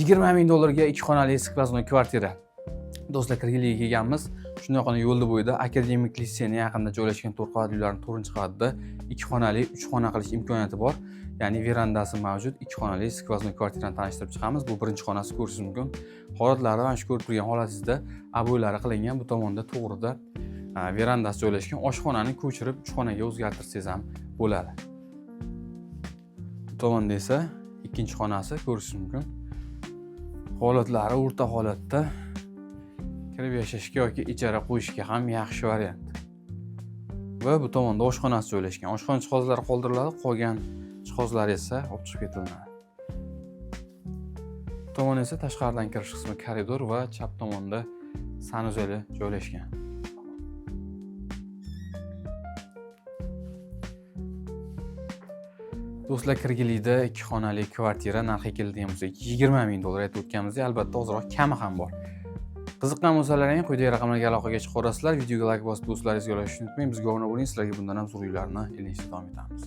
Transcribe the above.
20 ming dollarga ikki xonali сквозной kvartira. Do'stlar, kirgiliga kelganmiz. Shundoq yo'lni bo'yida, akademik litseyni yaqinida joylashgan to'rt qavatli uylarning to'rtinchi qavatida ikki xonali, uch xona qilish imkoniyati bor. Ya'ni verandasi mavjud ikki xonali сквозной kvartirani tanishtirib chiqamiz. Bu birinchi xonasi, ko'rishingiz mumkin. Holatlari mana shu ko'rib turgan holatingizda обой lari qilingan. Bu tomonda to'g'rida verandasi joylashgan. Oshxonani ko'chirib uch xonaga o'zgartirsangiz ham bo'ladi. Bu tomonda esa ikkinchi xonasi, ko'rishingiz mumkin. Holatlari o'rta holatda, kirib yashashga yoki ijara qo'yishga ham yaxshi variant. Va bu tomonda oshxonasi joylashgan. Oshxona jihozlari qoldiriladi, qolgan jihozlar esa olib chiqib ketiladi. Bu tomon esa tashqaridan kirish qismi, koridor va chap tomonda санузел i joylashgan. Do'stlar, Kirgilida ikki xonali kvartira narxi keladigan bo'lsak, 20 ming dollar aytib o'tganimizdek, albatta ozroq kami ham bor. Qiziqqan bo'lsalaring, quyidagi raqamlarga aloqaga chiqa. Videoga layk bosib, do'stlaringizga ulashishni unutmang. Bizga obuna bo'ling, sizlarga bundan ham zo'r uylarni ilinishda davom etamiz.